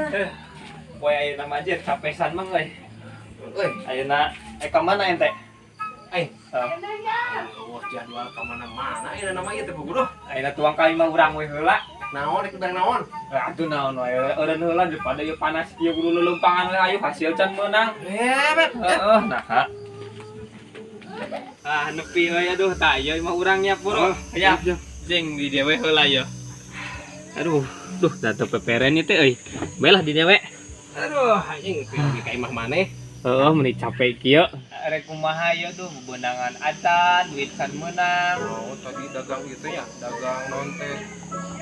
Eh, poe ayeuna mah anjir capesan mang euy. Euy, Ayeuna ka mana ente? Aing. Heeh. Wah, jadwal ka mana-mana ieu nama ieu teh bogoh. Ayeuna tuang ka imah urang we heula. Naon rek bareng naon? Eh, atuh naon wae eureun heula daripada ieu panas kieu kudu leuleumpangan we ayo hasil can meunang. Eh, Beb. Heeh, nah. Ah, nepi euy aduh tah ieu imah urang nya puro. Ya. Jeng di dieu we heula ieu. Aduh, duh da teu peperen ieu teh euy. Bae lah di dieu we. Aduh, anjing pergi ka imah maneh. Heeh, meni capek kieu. Rek kumaha ieu tuh bebenangan acan, duit can meunang. Oh, tadi dagang itu ya, dagang non teh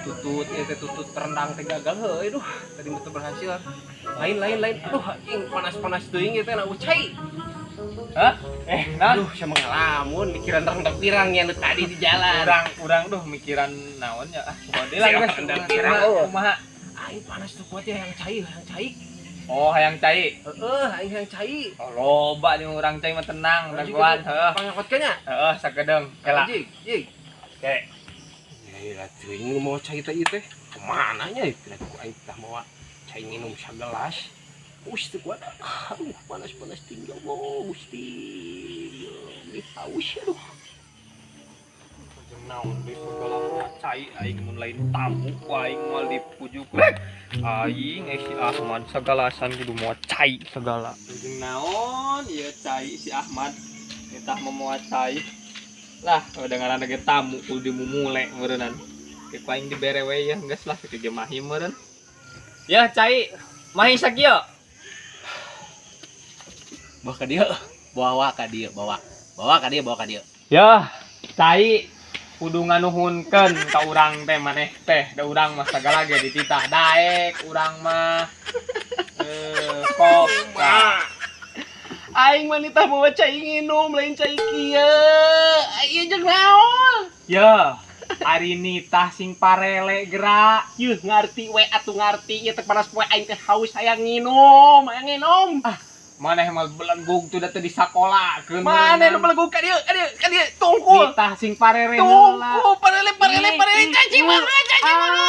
tutut ieu teh tutut rendang teh gagal heuh aduh. Tadi mah teu berhasil. Lain lain lain. Aduh, anjing panas-panas teuing ieu teh na ucai. Hah? Eh, naon? Aduh, sia ngalamun mikiran rendang pirang ya nu tadi di jalan. Urang urang duh mikiran naon ya. Ah, kumaha deui lah geus. Rendang pirang. Kumaha? Aing panas tuh kuat ya yang cai, yang cai. Oh, hayang cai. Heeh, aing yang cai. Oh, loba nih urang cai mah tenang, dagoan, heeh. Pangangkot nya. Heeh, sakedeung. Kela. Jig, jig. Oke. Ya, teuing nu mau cai teh ieu teh. Kemana nya ieu teh ku aing tah mawa cai minum sagelas. Us teu kuat. Aduh, panas-panas tinggi Allah, Gusti. Ini haus aduh. Jeung naon deui segala mawa cai aing mun lain tamu ku aing moal dipujuk. Aing eh si Ahmad sagalasan kudu mawa cai segala. Jeung naon ieu cai si Ahmad. Kita mawa cai. Lah, udah ngaranna ge tamu kudu dimumule meureunnan. Ke ku aing dibere we ya geus lah kitu ge mahi meureun. Ya cai, mahi sakieu. Bawa ka dieu. Bawa ka dieu, bawa. Bawa ka dieu, bawa ka dieu. Ya, cai kudu nganuhunkeun ka urang teh maneh teh, da urang mah sagala ge dititah daek urang mah. Eh, kop. Aing mah nitah mawa cai nginum lain cai kieu. Ieu jeung naon? Ya, ari nitah sing parele gerak. Yeuh ngarti we atuh ngarti ieu teh panas poe aing teh haus hayang nginum, hayang nginum. Ah, maneh mah belegug tuh da teu disakolakeun. Maneh nu belegug ka dieu, ka dieu, ka dieu tungkul. Nitah sing parere heula. Tungkul parele parele parele caci mana, caci mana.